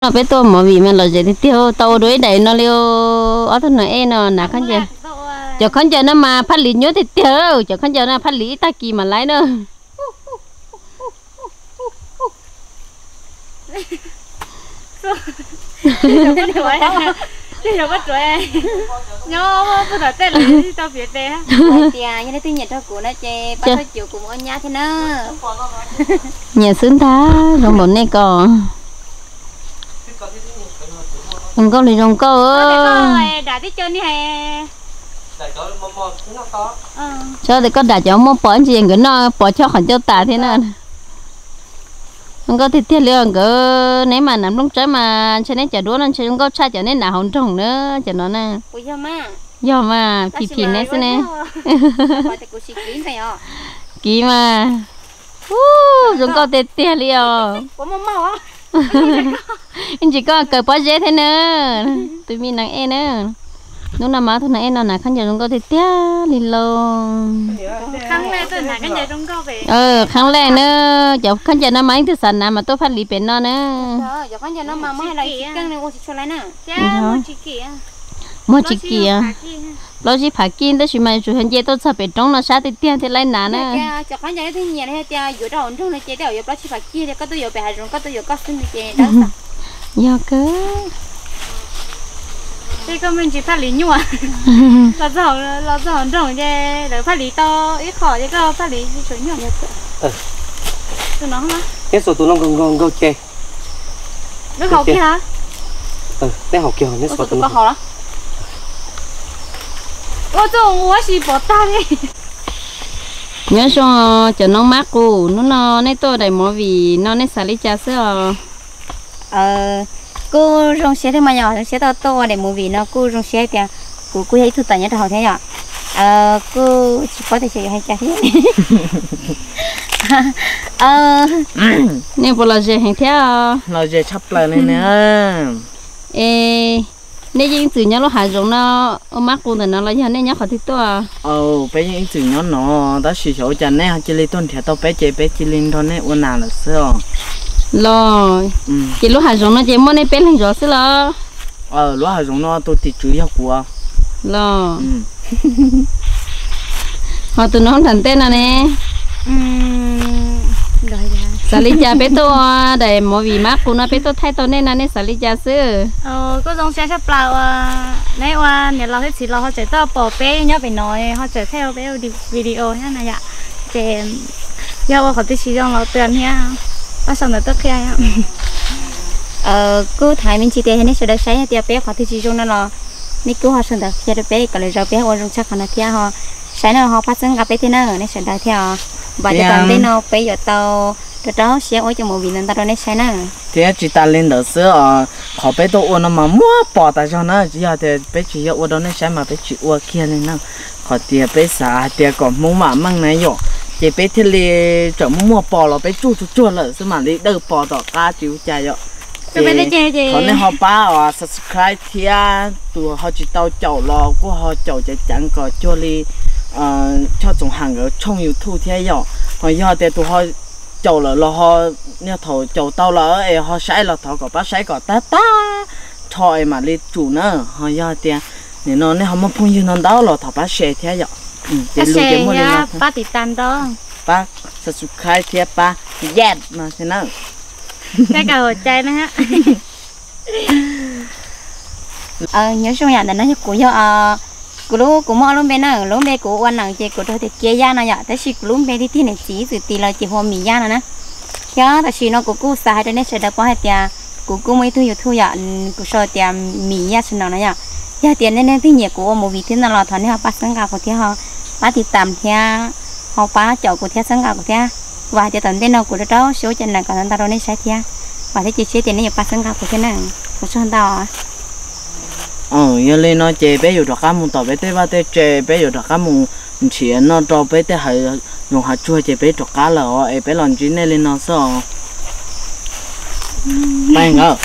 No peb tuaj movie mas lom zem tiag tiag, tau ua dua ib daim no li. Ob tug no ej no na, cov khaub ncaws no mas Phaj Lis nyuaj tiag tiag, cov khaub ncaws no Phaj Lis ib tag kis mam laib na. Nyob pem tej lawm tsis tau piav tes. Hais tias yog leej twg nyiam rau kuv no ces pab tuaj cuam kuv mus ua nyab thiab na. Nyiam xwb ntag, zoo npaum nej ko. Zoo nkauj li zoo nkauj. Dam tib co ni hais. Tso tias koj dam cov muaj pos ntsis nkawd noj pos choj qhov ncauj tas thiab na. Zoo nkauj tiag tiag li os nkawd, neb mas nas nplooj tsawb mas ntshe neb cov duab no ntshe zoo nkauj tshaj cov neb nas hauv nroog na, cov no na. Yog mas, phim phim neb xwb ne. Kiv mas. Zoo nkauj tiag tiag li os. Ib ntsis koj kawg pob zeb thiab na, tus me nas ej na. Hnub no mas tus nas ej no na khaub ncaws zoo nkauj tiag tiag li lauj. Qhab lej na, cov khaub ncaws no mas ib tug xav hnav mas tuaj Phaj Lis pem no na. Muag tsis kim, plaub tsib phav kij tab sis mas yuav tsum yog nce tuaj txog pem roob no sab tiag tiag thiaj laib hnav na. Yog kawg. Tej koj me ntsis Phaj Lis nyuaj. Los txog hauv nroog ces lawv Phaj Lis tau ib qho ces koj Phaj Lis tsuas nyuaj. Tus no, neb xuas tus no nkaug nkaug ces. Lub hauv kiag. Neb hauv kiag, neb xuas tus no. Ua txoj ua si pov tag li. Nyob zoo cov noob mab qus, hnub no nej tuaj daim movie no nej xav li cas xwb os? Kuj zoo siab thiab mas yog zoo siab tuaj ua daim movie no kuj zoo siab tias kuv kuj yog ib tug tawm nyob rau hauv thiab yom. Kuj tsis paub tias xyov yuav hais cas thiab. Nej puas lom zem heev thiab? Lom zem tshaj plaws li na. Es nej yeej ib txwm nyob lub hav zoov no ua mab qus ntawm no los yog nej nyob qhov twg tuaj? Peb yeej ib txwm nyob no, tab sis xyov ua cas nej ho cia li tuaj nrhiav tau peb ces peb cia li nrog nej ua nas lawm xwb os. Los, ces lub hav zoov no ces muaj nej peb leeg zov xwb los? Lub hav zoov no tus tim tswv yog kuv los. Ho tus no nram ntej no ne? Xav li cas peb tuaj ua daim movie mab qus no peb tuaj thaij tau nej no nej xav li cas xwb? Kuj zoo siab tshaj plaws uas neb ua niam laus thiab txiv laus ho tseem tuaj pom peb nyob pem no ho tseem thaij peb video thiab na yom. Ces yog ua qhov twg tsis zoo los twb niaj pab sau ntawv tuaj qhia. Kuj thov me ntsis tias yog nej sawv daws saib tias peb qhov twg tsis zoo no los nej kuj ho sau ntawv qhia rau peb kom lwm zaus peb ua zoo tshaj qhov no thiab ho saib no ho pab txhawb nqa peb thiab na nej sawv daws thiab os. Vam tias tom ntej no peb yuav tau rau rau siab ua cov movie ntau ntau rau nej saib na. Thiab tsis tas li ntawd xwb os, qhov peb tuaj ua no mas muaj pos tas zog na, tsis yog tias peb tsis yog ua rau nej saib mas peb tsis ua kiag li na. Qhov tias peb xav hais tias kom Hmoob vam meej na yom, ces peb thiaj li tseem muaj muaj pos los peb tsuj tsuag tsuag lawm xwb mam li dawj pos tom qab tsis ua cas yom. Ces thov nej ho pab subscribe thiab tus ho tsis tau caum los kuj ho caum ceev ceev kom cuag li Choj Txoov Ham nkawd tshooj YouTube thiab yom. Ho yog tias tus ho caum lawm los ho, yog thaum caum tau lawm es ho saib los thov kom pab saib kom tag tag rho es mam li tsum na. Ho yog tias nim no nej ho muaj phooj ywg no ntau los thov pab share thiab yom. Ces lus ces muaj li no, pab tiv tas ntau, pab subscribe thiab pab like no thiab na. Nyob zoo yom, ntawm no yog kuv, yog kuv lub, kuv muaj ob lub npe na, lub npe kuv ua neem ces kuv rau tias Kiab Yaj no yom, tab sis kuv lub npe tiag tiag niam txiv txwm tis los ces hu ua Mim Yaj no na. Thiab tam sim no kuv kuj xav hais rau nej sawv daws paub hais tias kuv kuj muaj ib tug YouTube yom, kuv sau tias Mim Yaj channel no yom. Yog tias nej leej twg nyiam kuv ua movie thiab no los thov nej ho pab txhawb nqa kuv thiab, ho pab tiv tas thiab, ho pab caum kuv thiab txhawb nqa kuv thiab. Vam hais tias tom ntej no kuv rau rau siab cov neeg kom ntau ntau rau nej saib thiab. Vam thiab cia siab tias nej yuav pab txhawb nqa kuv thiab na. Ua tsaug ntau. Yog li no ces peb yuav rov qab mus tom peb tej vaj tej tse, peb yuav rov qab mus nrhiav noj rau peb tej hav zoov hav tsuag ces peb rov qab lawm os, es peb los ntsib nej li no xwb os. Pab nkawd